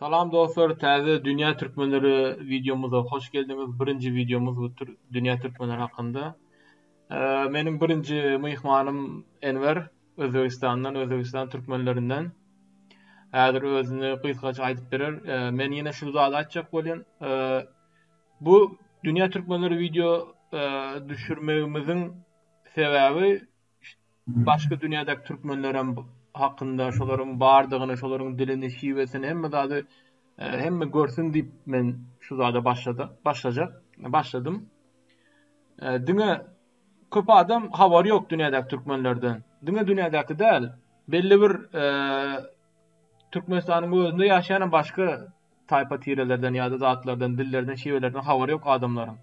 Salam dostlar täze Dünýä Türkmenleri wideomyza hoş geldiňiz. Birinji wideomyz bu Dünýä Türkmenleri hakynda. Meniň birinji myhmanym Enwer Özbegistandan, Özbegistan türkmenlerinden. Häzir özüni gysgaça aýdyp berer. Men ýene şu zady aýtjak bolýan. Bu Dünýä Türkmenleri wideo düşürmegimiziň sebäbi başga dünýädäki türkmenlerem hakynda şolaryň bardygyny, şolaryň dilini, şiwesini hemme zady hemme görsün diýip men şu zada başlady, başlajak, başladym. Diňe köp adam habary ýok dünýädäki türkmenlerden. Diňe dünýädäki däl, belli bir Türkmenistanyň özünde ýaşaýan başga taýpa tirelerden ýa-da zatlardan, dillerden, şiwelerden habary ýok adamlaryň.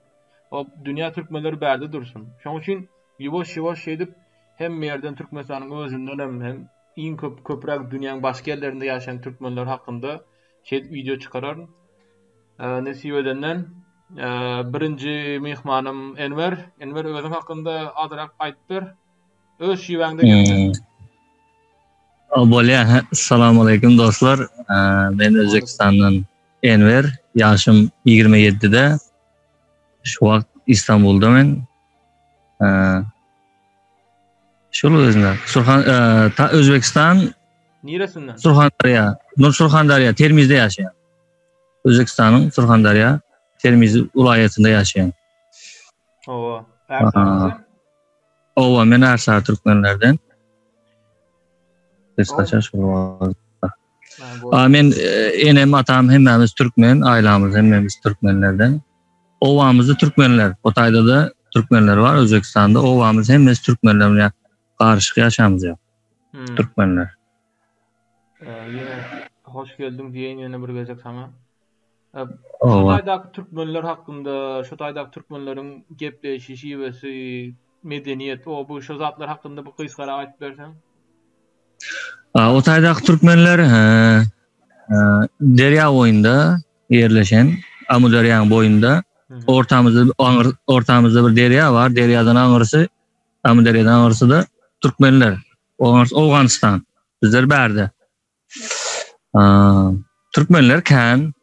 O dünýä türkmenleri bärde dursun. Şoň üçin ýuwaş-ýuwaş şeýdip hemme ýerden Türkmenistanyň özündenem hem iň köp köpräk dünýäň başga ýerlerinde ýaşaýan türkmenler hakynda şeýdip wideo çykararyn. Nesip edenden birinji myhmanym Enwer. Enwer özüň hakynda azrak aýdyp ber. Öz şiweňde gepleş. Bolýar. Salam aleýkum dostlar. Men Özbekistandan Enwer. Ýaşym 27-de. Şu wagt Istanbulda men. Şol özünde. Surhan ta Özbekistan Niresinden? Surhandarýa. Nur Surhandarýa, Termizde ýaşaýan. Özbekistanyň Surhandarýa, Termiz welaýatynda ýaşaýan. Hawa. Ärsarymy sen? Owa, men Ärsary türkmenlerden. Gysgaça şol wagt. A men e, enem atam hemmämiz türkmen, ailamyz hemmämiz türkmenlerden. Obamyzda türkmenler, o taýda da türkmenler bar Özbekistanda. Obamyz hemmesi türkmenler bilen garyşyk ýaşamyz ýok. Hmm. Türkmenler. Ee, ýene hoş geldiň diýeýin ýene bir gezek saňa. Şu taýdaky türkmenler hakynda, şu taýdaky türkmenleriň gepleýşi, şiwesi, medeniýet, o bu şu zatlar hakynda bir gysgarak aýdyp berseň. O taýdaky türkmenler derýa boýunda ýerleşen, Amuderýaň boýunda. Ortamyzda aňyr ortamyzda bir derýa bar, derýadan aňyrsy, Amuderýadan aňyrsy-da türkmenler. Owganystan. Bizler bärde. Türkmenler kän.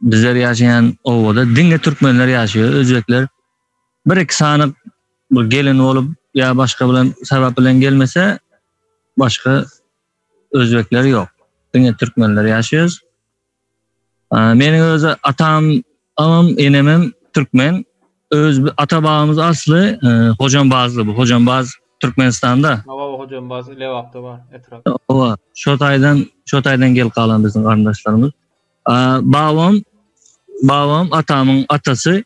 Bizler ýaşaýan obada diňe türkmenler ýaşaýar. Özbekler bir iki sany bir gelin bolup ýa başga bilen sebäp bilen gelmese başga özbekler ýok. Diňe türkmenler ýaşaýarys. Meniň öz atam, amam, enemem türkmen. Öz ata babamyz asly Hojambazly bu. Hojambaz Türkmenistanda. Hawa, Hojambaz Lebapda bar etrap. Hawa, şo taýdan, şo taýdan gelip galan biziň garyndaşlarymyz. Babam, babam atamyň atasy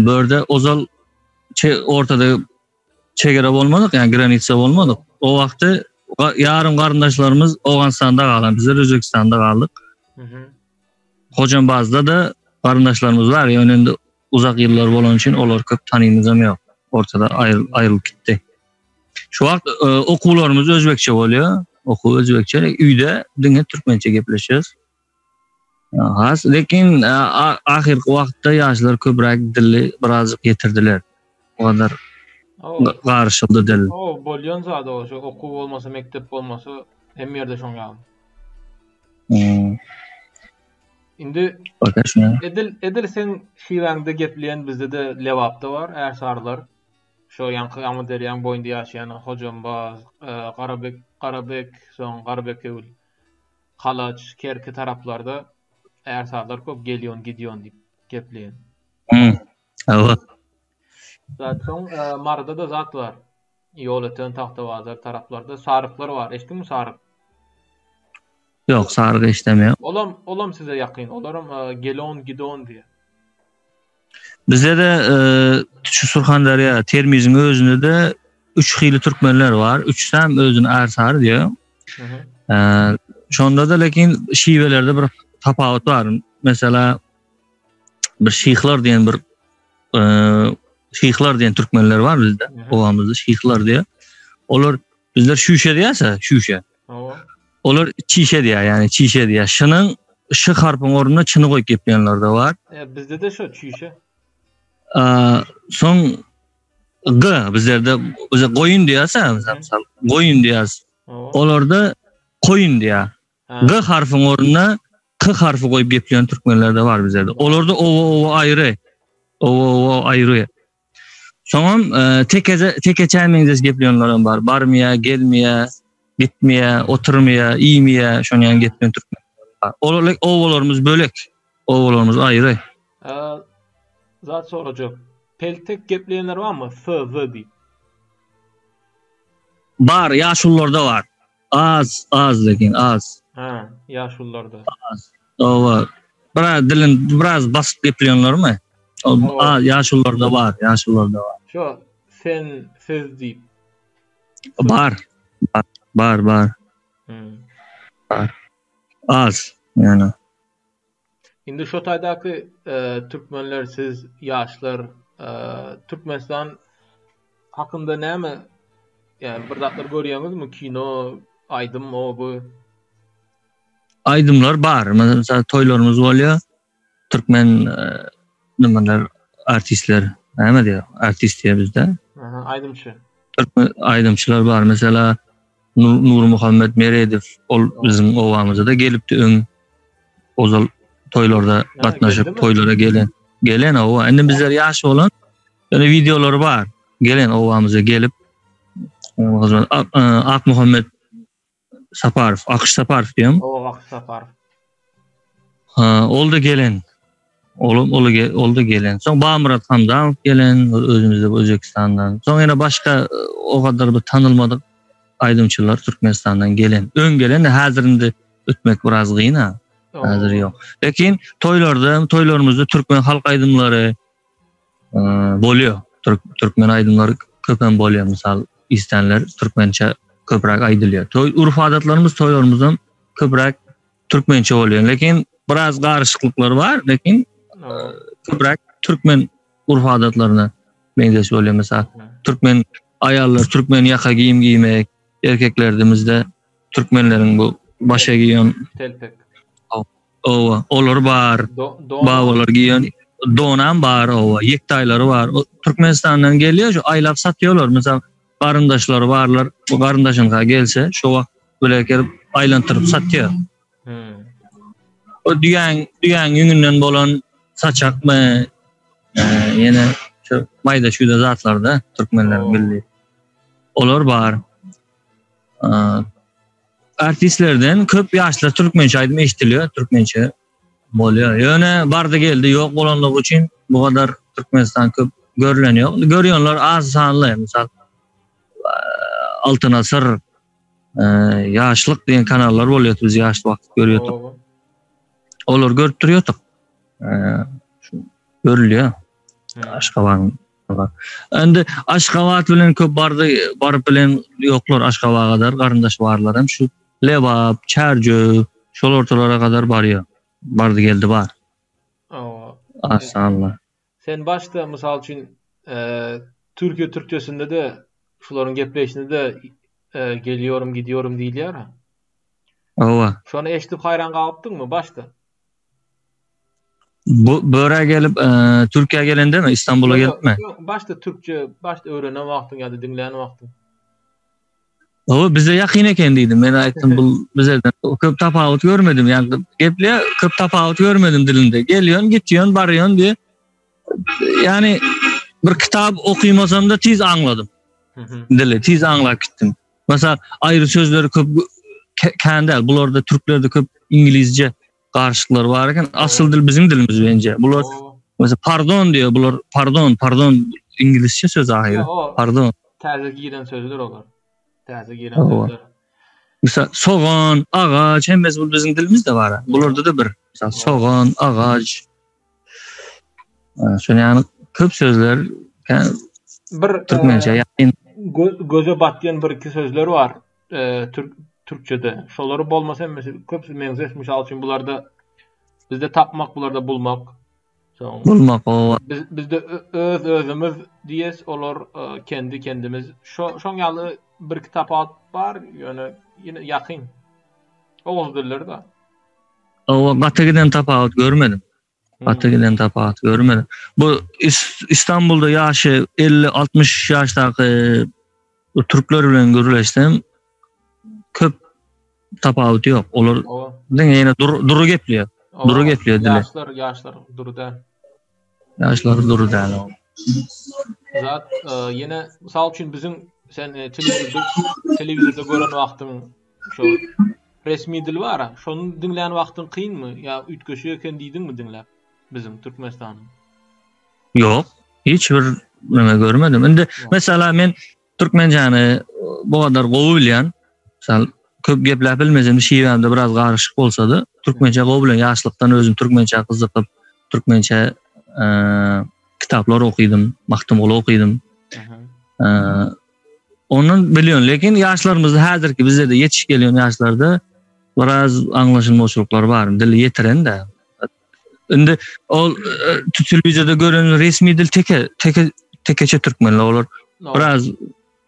bu ýerde ozal ortada çegere bolmadyk, ýagny granitsa bolmadyk. O wagty ýarym garyndaşlarymyz Owganystanda galan, bizler Özbekistanda galdyk. Hojambazda da garyndaşlarymyz bar, ýöne indi uzak ýyllar bolany üçin olary köp tanymyzam ýok. Ortada aýrylyp gitdi. Şu wagt e, okuwlarymyz özbekçe bolýar. Okuw özbekçe, öýde diňe türkmençe gepleşýäs. Has, lekin ahyrky wagtda ýaşlar köpräk dili birazjyk ýetirdiler. O kadar garyşyldy dil. O bolýan zat o, şu okuw bolmasa, mekdep bolmasa, hemme ýerde şoň ýaly. Hmm. Indi edil edil sen şiwäňde gepleýän bizde-de Lebapda bar, ärsarylar. Şo ýaňky Amyderýaň boýunda ýaşaýan Hojambaz, Garabek, Garabek, soň Garabekewül. Halaç, Kerki taraplarda ärsarlar köp gelýon gidýon diýip gepleýän. Hmm. Hawa. Zat soň e, Maryda-da zat bar. Ýolöten, Tagtabazar taraplarda saryklar bar. Eşitdiňmi saryk? Ýok, saryk eşidemýän. Olam, olam size ýakyn. Olaram e, gelon gidon diýýär. Bizde-de şu Surhanderýa, Termiziň özünde-de üç hili türkmenler bar. Üçüsem özüni ärsary diýýär. Şonda-da lekin şiwelerde bir tapawut bar. Mesela bir şyhlar diýen bir şyhlar diýen türkmenler bar bizde. Obamyzda şyhlar diýýär. Olar bizler şüşe diýýärse, şüşe. Olar çişe diýýär, ýagny çişe diýýär. Şynyň ş harpyň ornuna çyny goýup gepleýänler-de bar. E, bizde-de şo çişe. Soň g bizlerde bize goýun diýýärse, misal goýun diýýäs. Olarda koýun diýýär. G harfyň ornuna K harfy goýup gepleýän türkmenler-de bar bizede. Olarda owa owa aýry. Owa owa aýry. Soňam e, tekeze tekeçä meňzeş gepleýänlerem bar. Barmyýa, gelmeýä, gitmeýä, oturmaýa, iýmeýä, şonuň ýaly gepleýän türkmenler bar. Olar owalarymyz bölek. Owalarymyz aýry. E, zat sorajak. Peltek gepleýänler barmy? S, Z diýip. Bar, ýaşulularda bar. Az, az lekin az. Ha, ýaşulularda. Az. Owa. Biraz dilin biraz basyp gepleýänlermi? O az ýaşulularda bar, ýaşulularda bar. Şo sen siz diýip. Bar. Bar, bar, bar. Hmm. Bar. Az, ýani. Indi şo taýdaky türkmenler siz ýaşlar Türkmenistan hakynda näme ýani bir zatlar görýäňizmi kino aýdym o bu Aýdymlar bar. Mesela toýlarymyz bolýar. Türkmen nimeler artistler näme diýýär? Artist diýýär bizde. Aha, aýdymçy. Türkmen aýdymçylar bar. Mesela Nurmuhammet Meredow ol biziň obamyza-da gelipdi öň. Ozal toýlarda gatnaşyp, toýlara gelen. Gelen oba. Indi bizler ýaş bolan, ýöne wideolary bar. Gelen obamyza gelip Akmuhammet Saparow, Akyş Saparow diýem. O Akyş Saparow. Ha, ol da gelen. Ol ol ol da gelen. Soň Bamyrat Hamdamow gelen özümizde Özbekistandan. Soň ýene başga o kadar bir tanylmadyk aýdymçylar Türkmenistandan gelen. Öň gelen de häzir indi ötmek biraz gyn ha. Häzir ýok. Lekin toýlarda, toýlarymyzda türkmen halk aýdymlary bolýar. Türk türkmen aýdymlary köpem bolýar. Mysal istenler türkmençe köpräk aýdylýar. Toý urf-adatlarymyz toýlarymyzdan köpräk türkmençe bolýar. Lekin biraz garyşyklyklar bar, lekin köpräk türkmen urf-adatlaryna meňzeş bolýar. Mysal türkmen aýallar türkmen ýaka geýim giýmek, erkeklerdimizde türkmenleriň bu başa giýen telpek. Owa, olar bar. Babalar giýen donam bar, owa, ýektaýlary bar. Türkmenistandan gelýär, şu aýlap satýarlar. Mysal garyndaşlary barlar, bu garyndaşyňka gelse, şo wagt bile gelip aýlantyryp satýar. Hmm. O düýäň, düýäň ýüňünden bolan saçakmy, e, ýene şu maýda şüýde zatlarda türkmenleriň milli. Olar bar. E, artistlerden köp ýaşlar türkmençe aýdym eşidilýär, türkmençe bolýar. Ýöne bardy geldi ýok bolanlygy üçin bu kadar Türkmenistan köp görülen ýok. Görýänler az sanly, mysal Altyn asyr, Ýaşlyk diýen kanallar bolýar, biz ýaş wagt görýärdik. Olar görüp durýardyk. Şu görülýär. Aşgabadyň Endi Aşgabat bilen köp bardy, baryp bilen ýoklar Aşgabada gadar garyndaş barlar hem şu Lebap, Çärjew şol ortalara gadar barýar. Bardy geldi bar. Awa. Asanla. Sen başda mysal üçin Türkiýe türkçesinde-de şularyň gepleýşinde-de geliyorum, gidiyorum diýilýär. Awa. Şony eşidip haýran galypdyňmy başda? Bu böre gelip e, Türkiye gelende mi? İstanbul'a gelip mi? Yok, başda Türkçe, başda öğrenen wagtyň ýa-da diňlän wagtyň. O bize ýakyn eken diýdim. Men aýtdym bu bize köp tapawut görmedim. Ýani geple köp tapawut görmedim dilinde. Gelýän, gitýän, barýan diýe. Ýani bir kitap okymasam da tiz aňladym. Dili tiz aňlap gitdim. Mesela aýry sözleri köp kän däl. Bularda türklerde köp İngilizce garşyklary bar eken. Asyl dil biziň dilimiz bence. Bular mesela pardon diýär. Bular pardon, pardon İngilizce söz ahyry. Pardon. Täze giren sözler olar. Täze giren sözler. Mesela sogan, agaç hemmesi bu biziň dilimizde bar. Bularda da bir. Mesela sogan, agaç. Şöyle yani köp sözler bir türkmençe ýakyn göze batýan bir iki sözler bar. E, türk türkçede. Şolary bolmasa hemmesi köpüsi meňzeş. Mysal üçin bularda bizde tapmak, bularda bulmak. Soň bulmak o. Biz bizde öz özümiz diýes, olar e, kendi kendimiz. Şo şoň ýaly bir iki tapawut bar, ýöne ýene ýakyn. Oguz dilleri da. Owa gaty giden tapawut görmedim. Gaty giden tapawut görmedim. Bu İstanbulda ýaşy 50-60 ýaşdaky türkler bilen gürleşsem köp. tapawuty ýok. Olar diňe ýene dury gepleýär. Dury gepleýär dili. Ýaşlar, ýaşlar dury däl. Ýaşlar dury däl. Zat e, ýene mysal üçin biziň sen e, telewizorda telewizorda gören wagtyň şu resmi dil bar, şony diňlän wagtyň kynmy ýa üýtgeşik eken diýdiňmi diňläp biziň Türkmenistanyň? Ýok, hiç bir neme görmedim. Indi mesela men Türkmençäni bu kadar gowy bilýän. Misal köp gepläp bilmesem şiwämde biraz garyşyk bolsa-da, türkmençe gowy bilen ýaşlykdan özüm türkmençä gyzykyp, türkmençe e, kitaplar okydym, Magtymguly okydym. E, ondan bilýän, lekin ýaşlarymyzda häzirki bizde de ýetişip gelýän ýaşlarda biraz aňlaşylmazçylyklar bar. Dili ýetiren-de. Indi ol e, telewizorda gören resmi dil teke teke tekeçe türkmenler olar biraz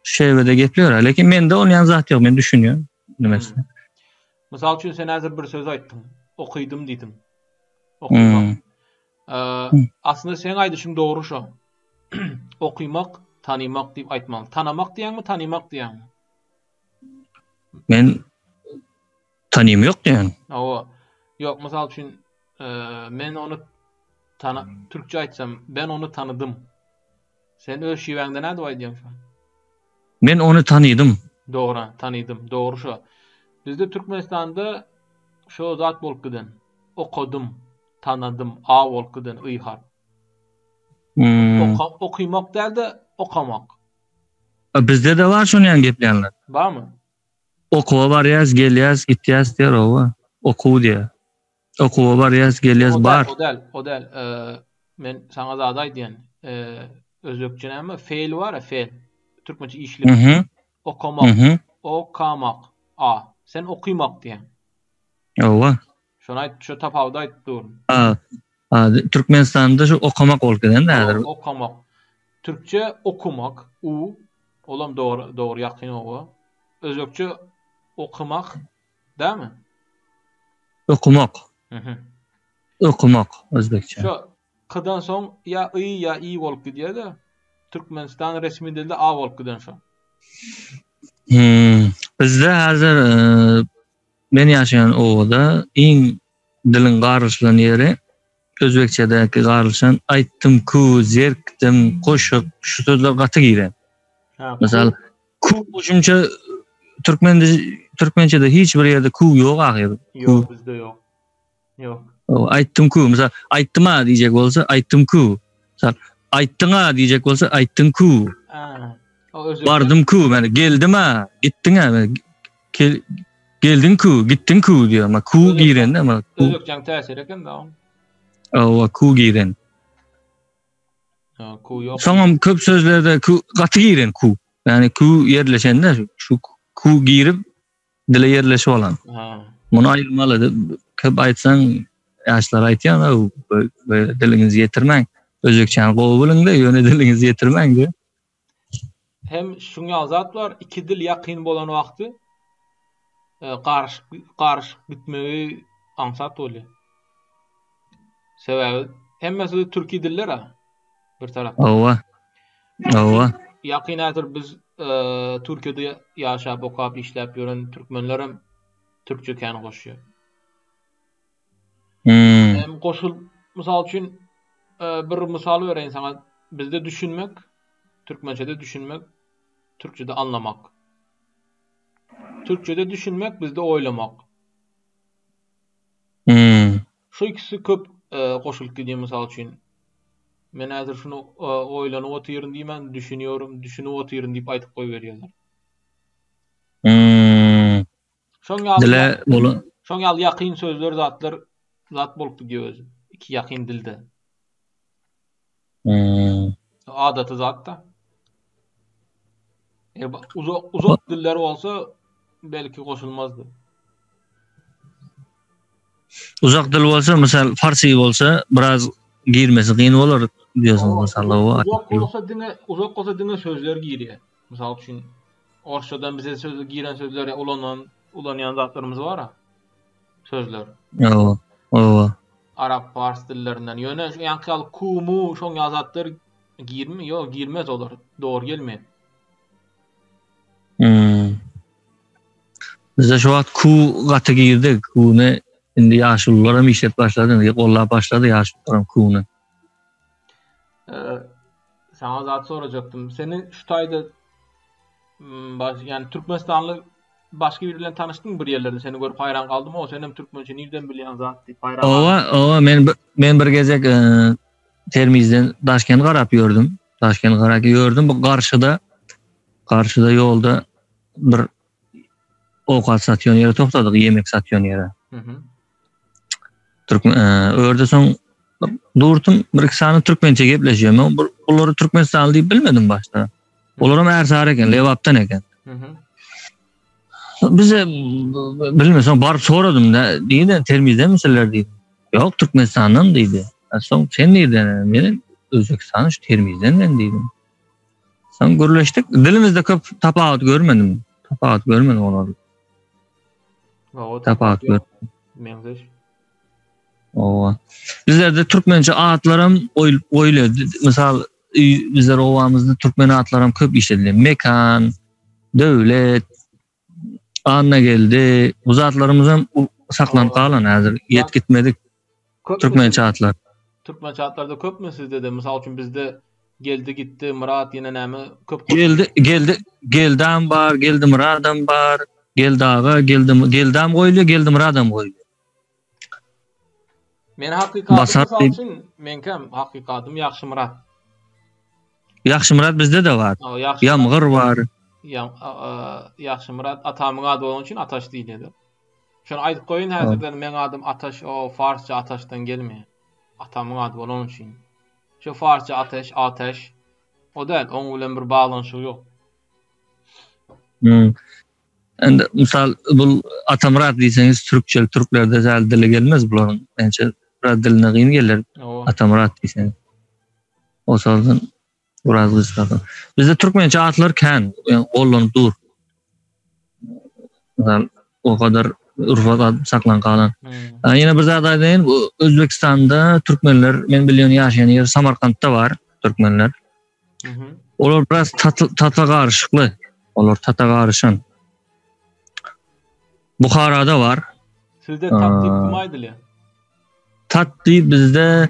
şeýle gepleýär. Lekin mende onýan zat ýok, men düşünýän nimesi. Hmm. Mysal üçin sen häzir bir söz aýtdyň. Okydym diýdiň. Okumak. Hmm. Ee, hmm. aslynda seň aýdyşyň dogry şo. Okymak, tanymak diýip aýtmaly. Tanamak diýýäňmi, tanymak diýýäňmi? Men Tanym ýok diýen. Hawa. Ýok, mysal üçin, men ony tana türkçe aýtsam, ben ony tanydym. Sen öz şiwäňde nädip aýdýaň şony? Men ony tanydym. Dogry, tanydym. Dogry şo. Bizde Türkmenistanda şo zat bolup giden. Okadym, tanadym, a bolup giden y harp. Hmm. Oka, okymak däl-de, okamak. Bizde-de bar şony ýaly gepleýänler. Barmy? Okuwa barýas, gelýäs, gitýäs diýer oba. Okuw diýer. Okuwa barýas, gelýäs bar. O däl, o däl. Men saňa zat aýdýan. Özbekçe näme? Feil bar, feil. Türkmençe işlik. Okamak. Okamak. A. Sen okymak diýýäň. Owa. Şony aýt, şu tapawudy aýdyp durun. A, a, Türkmenistanda şu okamak bolup giden häzir. Okamak. Türkçe okumak, u, olam dogry, dogry ýakyn oba. Özbekçe okumak, dämi? Okumak. Mhm. Okumak özbekçe. Şu k-dan soň ýa y ýa i bolup gidýär-de. Türkmenistan resmi dilde a bolup giden şo. Hmm. Bizde häzir e, Men ýaşaýan obada iň diliň garyşylan ýeri özbekçedäki garyşan aýtdym ku, zerkdim, goşuk şu sözler gaty giren. Mysal ku goşumça türkmen türkmençede hiç bir ýerde ku ýok ahyr. Ýok bizde ýok. Ýok. Aýtdym ku mysal aýtdym-a diýjek bolsa aýtdym ku. Mysal aýtdyň-a diýjek bolsa aýtdyň ku. Bardym ku, yani geldim-a, gitdiň-a. Kel, geldiň ku, gitdiň ku diýýär. Ma ku girende ma ku. Özbekçäň täsiri eken da. Awa ku giren. Ha, ku ýok. Soňam köp sözlerde ku gaty giren ku. Ýani ku ýerleşende şu ku girip dile ýerleşip alan. Ha. Muny aýyrmaly. Köp aýtsaň ýaşlar aýtýar, diliňizi ýetirmäň. Özbekçäni gowy biliň-de, ýöne diliňizi ýetirmäň diýip. Hem şuň ýaly zat bar, iki dil ýakyn bolan wagty e, garyşyp garyşyp gitmegi aňsat bolýar. Sebäbi hemmesi türki diller ha. Bir tarapdan. Hawa. Hawa. Ýakyn häzir biz e, Türkiýede ýaşap, okap, işläp ýören türkmenler hem türkçe kän goşýar. Hmm. Hem goşul, mysal üçin e, bir mysal bereýin saňa. Bizde düşünmek, türkmençede düşünmek, türkçede anlamak. Türkçede düşünmek, bizde oýlamak. Hmm. Şu ikisi köp e, goşulyp gidýär mysal üçin. Men häzir şuny e, oýlanyp otyryn diýmän, düşünýorum, düşünip otyryn diýip aýdyp goýberýärler. Hmm. Şoň ýaly Dile bolan Şoň ýaly ýakyn sözler zatlar zat bolup gidýär özi. Iki ýakyn dilde. Hmm. Adaty zat-da. E, uzak uzak diller bolsa belki goşulmazdy. Uzak dil bolsa, mysal farsi bolsa biraz girmesi kyn bolar diýersiň mysal. Uzak bolsa diňe uzak bolsa diňe sözler girýär. Mysal üçin Orsçadan bize söz giren sözler ulanan ulanýan zatlarymyz bar-a. Sözler. Hawa. Hawa. Arap, pars dillerinden. Ýöne şu ýaňky ýaly ku, mu şoň ýaly zatlar girmi? Ýok, girmez olar. Dogry gelmeýär. Hmm. Bizde şu wagt ku gaty girdi. Kuny indi ýaşulular hem işlet başlady, indi gollap başlady ýaşulular hem kuny. Saňa zat sorajakdym. Seni şu taýda baş, ýani Türkmenistanly başga biri bilen tanyşdyň bir ýerlerde seni görüp haýran galdym. O senem türkmençe nirden bilýän zat diýip haýran galdym. Owa, owa men men bir gezek e, Termizden Daşkent garap ýördüm. Daşkent garap ýördüm. Bu garşyda garşyda ýolda bir owkat satýan ýere togtadyk, ýemek satýan ýere. Türkmen e, örde soň durdum, bir iki sany türkmençe gepleşýär. Men bulary Türkmenistanly diýip bilmedim başda. Olaram Ärsary eken, Lebapdan eken. Bize bilmeseň baryp soradym da, diýdi, Termizden misinler diýdi. Ýok, Türkmenistandan diýdi. Soň sen nirden? Men Özbegistan şu Termizden men diýdim. Soň gürleşdik. Dilimizde köp tapawut görmedim. Tapawut görmedim olar. Tapawut ýok. Meňzeş. Owa. Bizlerde türkmençe atlaram goýulýar. Mysal bizler obamyzda türkmen atlaram köp işledilýär. Mekan, Döwlet, Annageldi bu zatlarymyzam saklanyp galan häzir ýet gitmedik. Türkmençe atlar. Türkmençe atlarda köpmi sizde-de? Mysal üçin bizde Geldi gitdi, Myrat ýene näme köp Geldi, Geldi, Geldam bar, Geldimyradam bar, Geldi aga, Geldi, Geldam goýulýar, Geldimyradam goýulýar. Men hakyky adym mysal üçin, meňkem hakyky adym Ýagşymyrat. Ýagşymyrat bizde-de bar. Ýamgyr bar. Ýagşymyrat atamyň ady bolany üçin Ataş diýilýär. Şony aýdyp goýun häzirden meň adym Ataş o farsça ataşdan gelmeýär. Atamyň ady bolany üçin. Şu farsça ateş, ateş. O däl, oň bilen bir baglanyşygy ýok. Hmm. Endi misal bu Atamyrat diýseňiz türkçe türklerde däl dili gelmez bularyň. Ençe biraz diline gyn geler. Atamyrat diýseňiz. O sözden biraz gysga. Bizde türkmençe atlar kän, yani gollanyp dur. Misal o kadar urfa at saklan galan. Hmm. Ýene bir zat aýdaýyn, bu Özbekistanda türkmenler, men bilýän ýaşaýan ýeri Samarkantda bar türkmenler. Olar biraz tata garyşykly. Olar tata garyşan. Buharada bar. Sizde tat diýip kim aýdylýar? Tat diýip bizde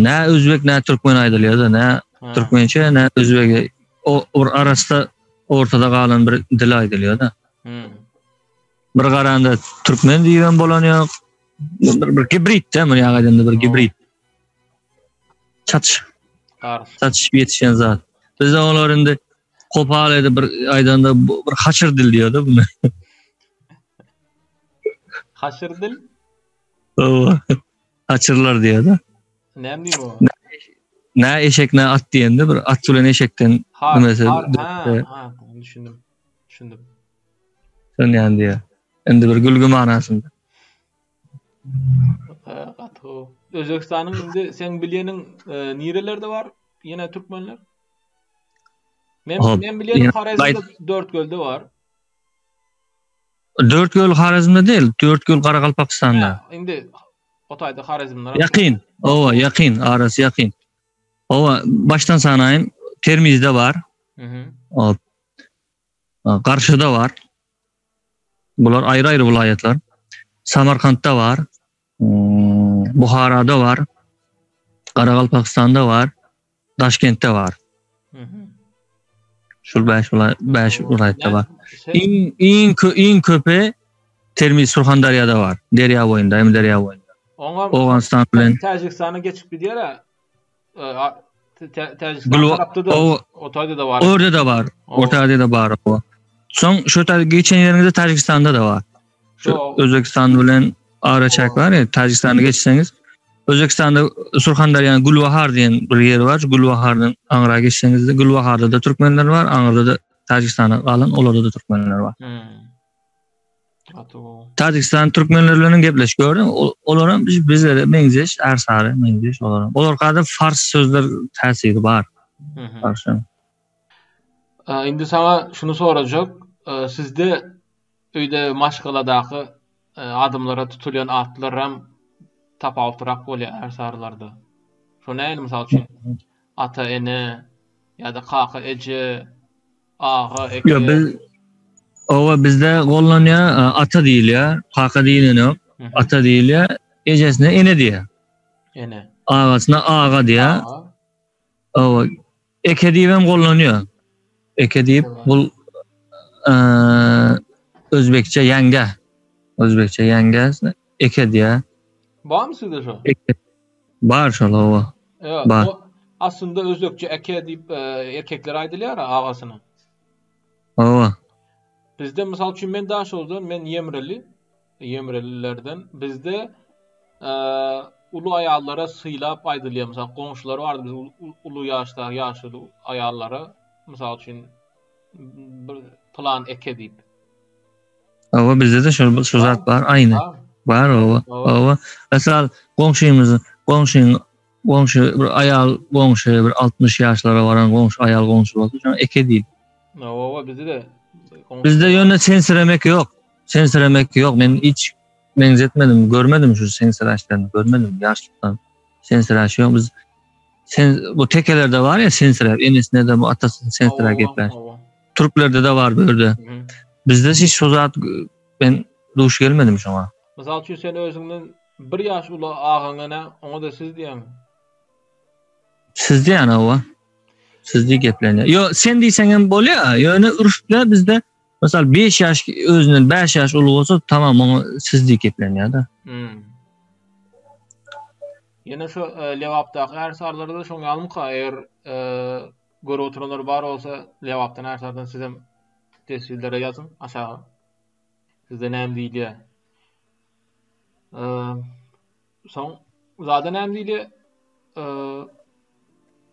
nä özbek nä türkmen aýdylýar da, nä türkmençe nä özbek. O bir arasda ortada galan bir dil aýdylýar da. Bir garanda türkmen diýibem bolan ýok. Bir, bir gibrid de, bir ýagdaýda bir gibrid. Çaç. Çaçyşyp ýetişen zat. Bizde olar indi kopal edip bir aýdanda bir haşyr dil diýýär-de bunu. Haşyr dil? Hawa. Haçyrlar diýýär-de. Näme diýip o? Nä eşek nä at diýende bir at bilen eşekden nimesi. Ha, ha, düşündim. Düşündim. Sen ýan diýýär. Indi bir gülgü manasynda. Gaty gowy. Özbegistanyň indi seň bilýäniň e, nirelerde bar? Ýene türkmenler? Men Hop. men bilýänim Horezmde Dörtgölde bar. Dörtgöl Horezmde değil, Dörtgöl Garagalpakystanda. Ha, indi o taýda Horezmde. Ýakyn. Owa, ýakyn, arasy ýakyn. Owa, başdan sanaýyn. Termizde bar. Mhm. Hop. Garşyda bar. Bular aýry-aýry welaýatlar. Samarkantda bar. Buharada bar. Garagalpakystanda bar. Daşkentde bar. Şul 5 welaýat 5 welaýatda bar. Iň iň iň köpi Termiz Surhandarýada bar. Derýa boýunda, hem derýa boýunda. Oňa Owganystan bilen Täjigistana geçip gidýär. Täjigistan tarapda da o taýda da bar. Orada da bar. Orta Aziýada bar. Soň şu taý geçen ýeriňizde Täjigistanda da bar. Şu Özbekistan bilen ara çäk bar ya, Täjigistana geçseňiz Özbekistanda Surhandarýanyň Gülbahar diýen bir ýeri bar. Gülbahardan aňra geçseňiz de Gülbaharda da türkmenler bar, aňyrda da Täjigistana galan olarda da türkmenler bar. Hmm. Gaty gowy. Täjigistan türkmenleri bilen gepleşip gördüm. Olaram bizlere meňzeş, ärsary meňzeş olaram. Olarkada fars sözler täsiri bar. Farşa. Indi saňa şuny sorajak. Sizde öýde maşgaladaky adamlara tutulýan atlaram tapawutlyrak bolýar ärsarylarda. Şo nähili mysal üçin ata-ene ýa-da kaka-eje Aga, eke. Ýok, biz. Owa bizde gollanýar, ata diýilýär, kaka diýilenok. Ata diýilýär, ejesine ene diýýär. Ene. Agasyna aga diýýär. Owa, eke diýip hem gollanýar. Eke diýip bul özbekçe ýeňge. Özbekçe ýeňge eke diýýär. Barmy sizde şo? Eke. Bar şol owa. Bar. Aslynda özbekçe eke diýip erkeklere aýdylýar agasyna. Hawa. Bizde mysal üçin men Daşoguzdan, men Ýemreli, Ýemrelilerden. Bizde uly aýallara sylap aýdylýar. Mysal goňşular bardy biz uly ýaşda ýaşuly aýallara mysal üçin bir pylan eke diýip. Hawa bizde-de şol şu zat bar aýny. Bar hawa. Hawa. Mysal goňşymyz goňşyň Goňşy bir aýal goňşy bir 60 ýaşlara baran goňşy aýal goňşy bolsa şoňa eke diýip. Hawa bizde-de Bizde ýöne sensiremek ýok. Sensiremek ýok. Men hiç meňzetmedim, görmedim şu sensiräşlerini, görmedim ýaşlykdan. Sensiräş ýok. Biz sen bu tekelerde bar ya sensiräp, enesine de bu atasyny sensiräp gepläş. Türklerde-de bar bu ýerde. Bizde hiç şu zat ben duş gelmedim şoňa. Mysal üçin sen özüňden Bir ýaş uly agaňa nä, oňa-da siz diýýäňmi? Siz diýýän hawa. Siz diýip geplenýär. Ýo, sen diýseň hem bolýar. Ýöne ürfde bizde mysal 5 ýaş özünden 5 ýaş uly bolsa tamam oňa siz diýip geplenýär-de. Hmm. Ýene şu e, Lebapdaky ärsarlarda şoň ýalymyka, eger e, görüp oturanlar bar bolsa Lebapdan ärsardan sizem teswirlere ýazyň aşaga. Sizde näme diýilýär? Soň zada näme diýilýär?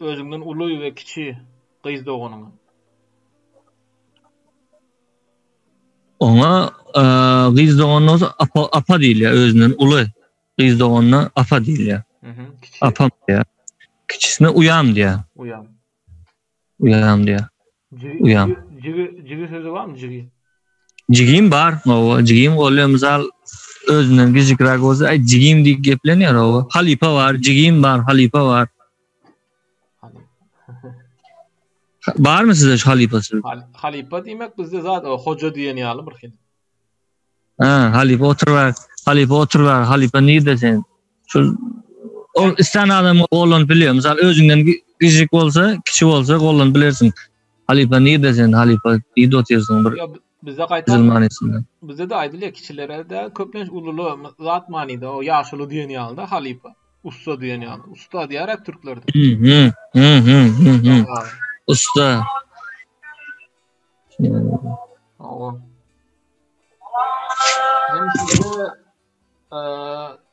Özüňden uly we kiçi gyz doganyňa. Oňa gyz doganyna bolsa apa, apa diýilýär, özünden uly gyz doganyna apa diýilýär. Kiçi. Apam diýýär. Kiçisine uýam diýýär. Uýam. Uýam diýýär. Uýam. Jigi, jigi sözi barmy jigi? Jigim bar, hawa, jigim bolýar, mysal özünden kiçiräk bolsa, aý jigim diýip geplenýär, hawa. Halypa bar, jigim bar, halypa bar. Barmy sizde şu halypa sözi? Halypa diýmek bizde zat, hoja diýen ýaly bir hili. Ha, halypa otur ber, halypa otur ber, halypa nirde sen? Şu ol islän adam gollanyp bilýär. Mysal özüňden kiçijik bolsa, kiçi bolsa gollanyp bilersiň. Halypa nirde sen, halypa nirde otyrsyň bir. Ýa bizde gaýtam manysyna. Bizde-de aýdylýar kiçilere de köplenç ululy zat manyda, o ýaşuly diýen ýaly-da halypa, ussa diýen ýaly. Usta diýer türklerde. Hı hı hı hı hı. Usta. Hawa. Hem şunda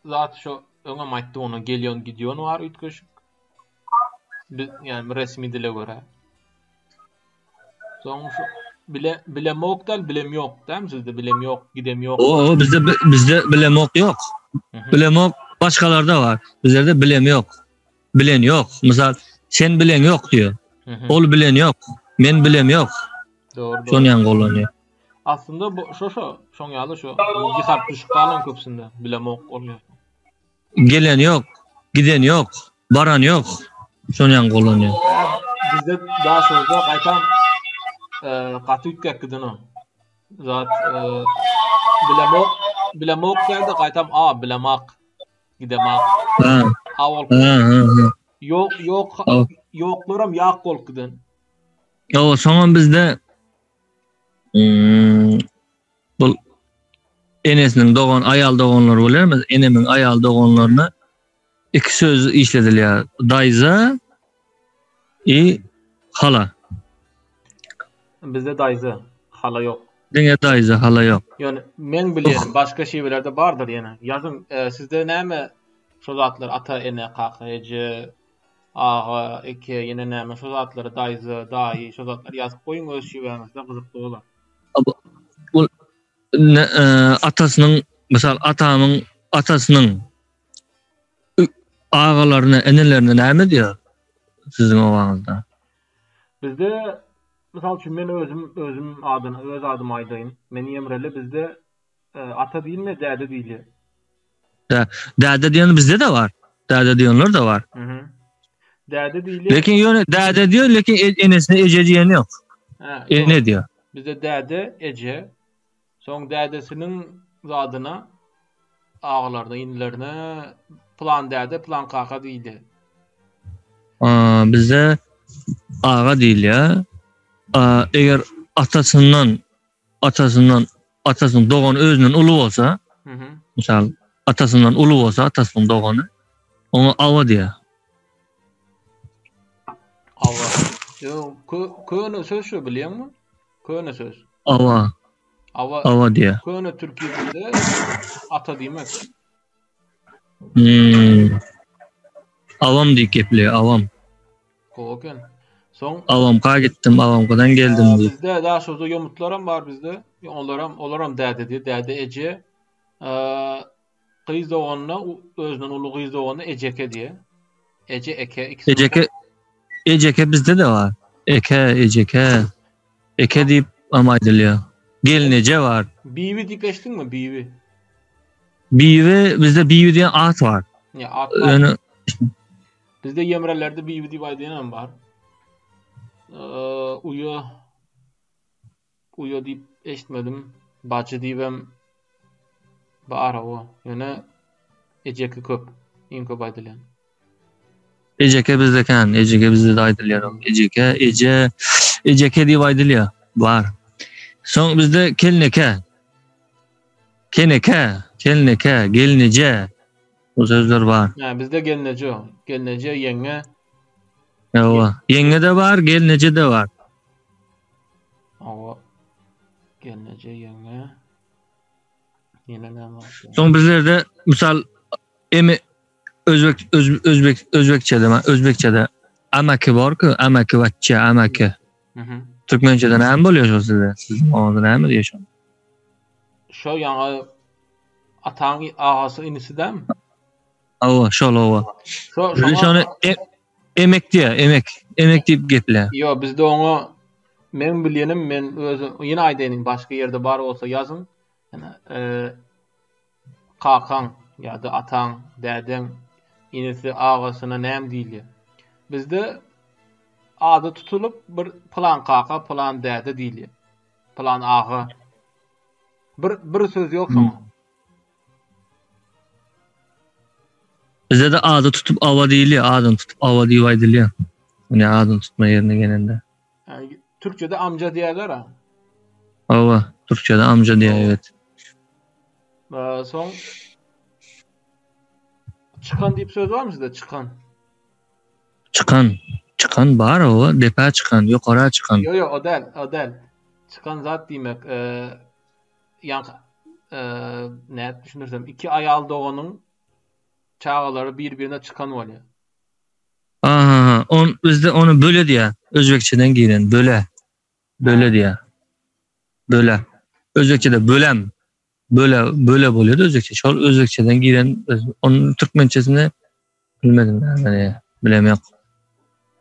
zat şu öňem aýtdy ony gelýon gidýon bar üýtgeşik. Biz ýani resmi dile görä. Soň şu bile bilemok däl bilem ýok dämi sizde bilem ýok gidem ýok. O bizde bizde bilemok ýok. Bilemok başgalarda bar. Bizlerde bilem ýok. Bilen ýok. Mysal sen bilen ýok diýýär. Ol bilen ýok. Men bilem ýok. Dogry. Şony ýaňy gollanýar. Aslynda bu şo şo şoň ýaly şo nji harp düşüp galan köpüsinde bilemok bolýar. Gelen ýok, giden ýok, baran ýok. Şony ýaňy gollanýar. Bizde daşoguzda gaýtam gaty üýtgäp giden o. Zat bilemok, bilemok dälde gaýtam a bilemak, gidemak. Ha. A bolup. Ha, ha, ha. Ýok, ýok, ýoklaram ýak bolup giden. Ýok, soňam bizde hmm, bu enesiniň dogan aýal doganlary bolýar, enemiň aýal doganlaryna iki söz işledilýär. Daýza i hala. Bizde daýza, hala ýok. Diňe daýza, hala ýok. Ýöne men bilýänim başga şiwelerde bardyr ýene. Ýazyň, e, sizde näme şo zatlar ata, ene, kaka, eje, Aga, eke, ýene näme şo zatlary daýza, daýy şo zatlary ýazyp goýuň öz şiwäňizde gyzykly bolar. Bu ne, e, atasynyň mysal atamyň atasynyň agalaryna, inilerine näme diýer siziň obaňyzda? Bizde mysal üçin men özüm özüm adyny öz adymy aýdaýyn. Men Ýemreli bizde e, ata diýilmeýär, däde diýilýär. Däde diýen bizde-de bar. Däde diýenler-de bar. Mhm. Däde diýilýär. Lekin ýöne däde diýer, lekin e, enesine eje diýen ýok. Ha, Ene diýer. Bizde däde, eje. Soň dädesiniň zadyna agalaryna, inilerine pylan däde, pylan kaka diýilýär. Bizde aga diýilýär. Eger atasyndan atasyndan atasynyň dogany özünden uly bolsa, mysal atasyndan uly bolsa atasynyň dogany, oňa awa diýýär. Awa. Ýok, köne söz şu bilýäňmi? Köne söz. Awa. Awa. Awa diýýär. Köne türki dilde ata diýmek. Hmm. Awam diýip gepleýär, awam. Gowy eken. Soň Awamka gitdim, awamkadan geldim diýip. Bizde daşoguzda ýomutlaram bar bizde. Olaram, olaram däde diýip, däde eje. Gyz doganyna, özünden uly gyz doganyna ejeke diýýär. Eje, eke, ikisi. Ejeke, ejeke bizde-de bar. Eke, ejeke. Eke diýip hem aýdylýar. Gelneje bar. Bibi diýip eşitdiňmi, bibi? Bibi, bizde bibi diýen at bar. Ýa, at bar. Ýöne Bizde ýemrelerde bibi diýip aýdýan hem bar. Uýa uýa diýip eşitmedim. Bajy diýip hem bar o. Ýöne ejeki köp, iň köp aýdylýan. Ejeke bizde kän, ejeke bizde de aýdylýar. Ejeke, eje, ejeke diýip aýdylýar. Bar. Soň bizde kelneke. Keneke, kelneke, gelneje. Bu sözler bar. Hä, bizde gelneje o. Gelneje, ýeňňe. Hawa. Ýeňňe de bar, gelneje de bar. Hawa. Gelneje, ýeňňe. Ýene näme bar? Soň bizlerde misal emi özbek öz, özbek özbekçede özbekçede amaki bar-ku, amaki waçça, amaki. Mhm. Türkmençede näme bolýar şo sizde? Siziň oňada näme diýýär şo? Şo ýaňy Ataň agasy inisi dämi? Hawa, şol hawa. Şo şoňa şony e, emek diýä, emek. Emek diýip geplä. Ýo, bizde oňa meň bilýänim men özüm ýene aýdaýyn, başga ýerde bar bolsa ýazyň. Ýani, e, kakaň ýa-da ataň, dädeň inisi agasyna näme diýilýär? Bizde ady tutulyp bir pylan kaka, pylan däde diýilýär. Pylan aga. Bir bir söz ýok şoňa. Bizde de ady tutup awa diýilýär, adyny tutup awa diýip aýdylýar. Ýani adyny tutma ýerine gelende. Yani, Türkçede amca diýerler ha. Hawa, türkçede amca diýýär, evet. Soň çykan diýip söz barmy sizde çykan? Çykan. Çykan bar o, depä çykan, ýokara çykan. Ýo ýo, o däl, o däl. Çykan zat diýmek, e, ýaňky e, nädip düşündirsem, iki aýal doganyň çagalary bir-birine çykan bolýar. Aha, on bizde ony böle diýýär. Özbekçeden giren böle. Böle diýýär. Böle. Özbekçede bölem. Böle böle bolýar özbekçe. Şol özbekçeden giren onun türkmençesini bilmedim yani bilem ýok.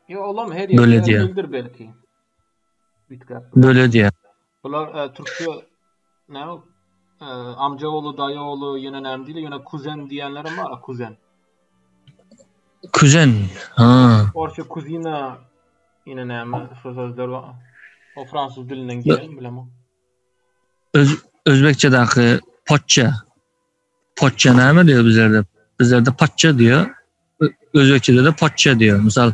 Ýo olam her ýerde dildir belki. Böle diýýär. Bular e, türkçe näme e, amca oğlu, daýy oğlu ýene näme diýilýär? Ýene kuzen diýenler hem bar, kuzen. Kuzen. Ha. Orsça kuzina ýene näme şu sözler bar. O fransuz dilinden gelen bilemok. Öz, özbekçedäki poçça. Poçça näme diýýär bizlerde? Bizlerde paçça diýýär. Özbekçede de poçça diýýär. Mysal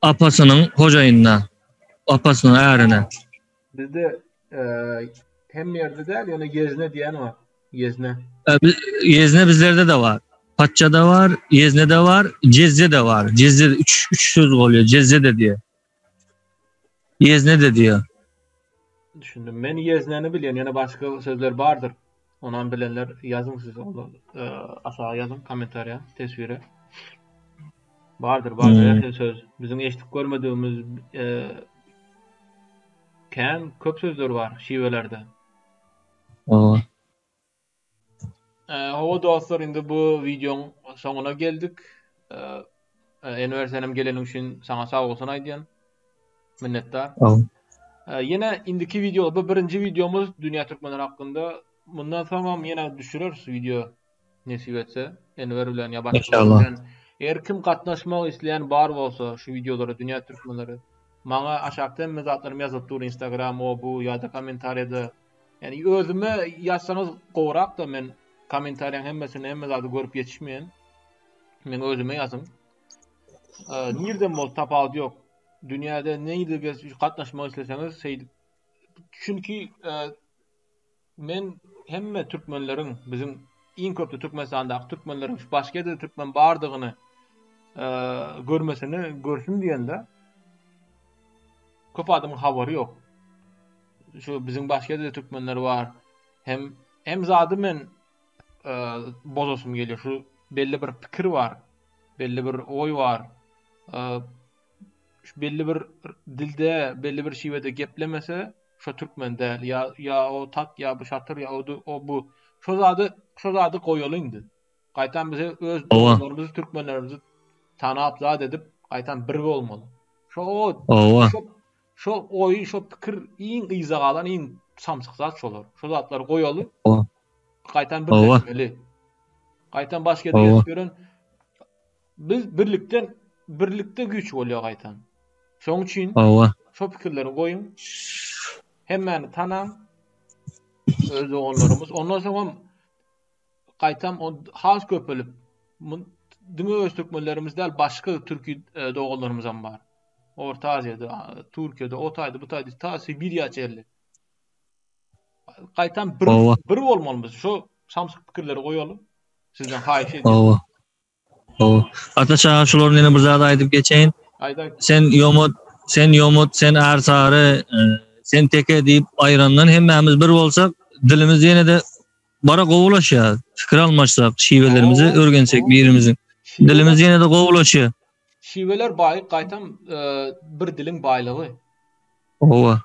apasynyň hojaýynyna, apasynyň ärine. Bizde e, hemme ýerde däl, ýöne ýezne diýen bar. Ýezne. E, ýezne bizlerde de bar. Paçça da bar, ýezne de bar, jezze de bar. Jezze 3 3 söz bolýar. Jezze de diýýär. Ýezne-de diýýär. Düşündim. Men ýezneni bilýän, ýöne başga sözler bardyr. Onam bilenler ýazyň siz ony e, aşağı ýazyň kommentariýa, teswire. Bardyr, bardyr hmm. her söz. Biziň eşidip görmedigimiz e, kän köp sözler bar şiwelerde. Owa. Hawa dostlar indi bu wideoň soňuna geldik. Enwer senem geleniň üçin saňa sag bolsun aýdýan. Minnetdar. Ýene indiki wideo bu birinji wideomyz dünýä türkmenleri hakynda. Mundan soňam ýene düşüreris wideo nesip etse. Enwer bilen ýa başgalar bilen. Eger kim gatnaşmak isleýän bar bolsa şu wideolara dünýä türkmenleri. Maňa aşakda hemme zatlarym ýazylyp dur Instagram o bu ýa-da kommentariýada. Ýani özüme ýazsaňyz gowurak-da men kommentariýaň hemmesini hemme zady görüp ýetişmeýän. Meň özüme ýazyň. Nirden bolsa tapawudy ýok. Dünýäde nirde gatnaşmak isleseňiz şeýdip. Çünki Men hemme türkmenleriň biziň iň köpde Türkmenistandaky türkmenleriň şu başga ýerde türkmen bardygyny görmesini görsün diýende köp adamyň habary ýok. Şu biziň başga ýerde türkmenler bar. Hem hem zady men bozasym gelýär. Şu belli bir pikir bar. Belli bir oý bar. Şu belli bir dilde, belli bir şiwede geplemese şo türkmen däl ýa ýa o tat ýa bu şatyr ýa o o bu şo zady şo zady goýaly indi. Gaýtam bize öz doganlarymyzy türkmenlerimizi tanap zat edip gaýtam bir bolmaly. Şo o şo şo oýy şo pikir iň yza galan iň samsyk zat şolar. Şo zatlary goýaly. Gaýtam birleşmeli. Gaýtam başga ýerde gezip ýören Biz birlikden birlikde güýç bolýar gaýtam. Şoň üçin Hawa. Şo pikirleri goýuň. Hemmäni tanaň. Öz doganlarymyz. Ondan soňam gaýtam has köpelip diňe öz türkmenlerimiz däl, başga türki e, doganlarymyz hem bar. Orta Aziýada, Türkiýede, o taýda, bu taýda, ta Sibiriýa çenli. Gaýtam bir, bir bolmalymyz. Şo samsyk pikirleri goýaly. Sizden haýyş edýän. Hawa. Hawa. Ataş aga şularyň ýene bir zat aýdyp geçeýin. Aýt aýt. Sen ýomut, sen ýomut, sen ärsary, e, sen teke diýip aýrandan hemmämiz bir bolsak, dilimiz ýene-de bara gowulaşýar. Pikir almaşsak, şiwelerimizi örgensek birimiziň. Dilimiz ýene-de gowulaşýar. Şiweler baý, gaýtam e, bir diliň baýlygy. Hawa.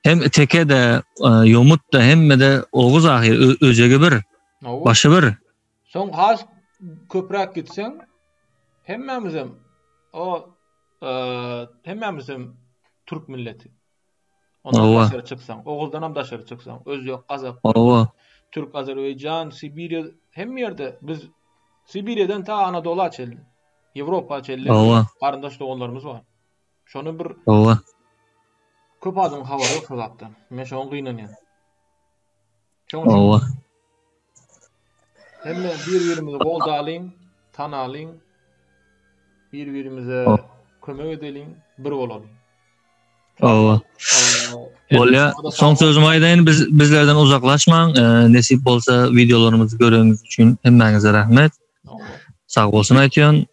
Hem teke-de, e, ýomut-da, hemme-de oguz ahyr, özegi bir. Başy bir. Soň has köpräk gitseň hemmämizem o hemmämizem türk milleti. Ondan daşary çyksaň, Oguzdanam daşary çyksaň, özbek, gazak, Hawa. Türk, Azerbaýjan, Sibiriýa hemme ýerde biz Sibiriýadan ta Anadola çenli, Ýewropa çenli garyndaş doganlarymyz bar. Şony bir Hawa. Köp adamyň habary ýok şo zatdan. Men şoňa gynanýan. Hawa. Hemme bir-birimizi goldalyň, tanalyň, bir-birimize kömek edeliň, bir bolalyň. Hawa. Bolýa. Soň sözümi aýdaýyn, biz bizlerden uzaklaşmaň. Nesip bolsa wideolarymyzy göreniňiz üçin hemmäňize rahmet. Sag bolsun aýtýan.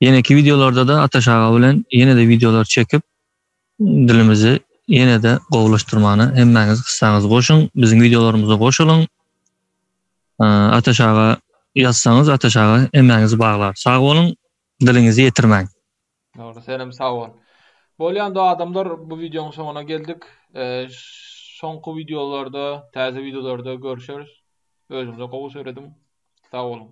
Ýeneki wideolarda-da Ataş aga bilen ýene-de wideolar çekip, dilimizi ýene-de gowulaşdyrmana hemmäňiz hyssaňyzy goşuň, biziň wideolarymyza goşulyň. Ataş aga ýazsaňyz Ataş aga hemmäňizi baglar. Sag boluň, diliňizi ýetirmäň. Dogry, senem sag bol. Bolýan do adamlar bu wideoň soňuna geldik. Soňky wideolarda, täze wideolarda görüşeris. Özüňize gowy serediň. Sag boluň.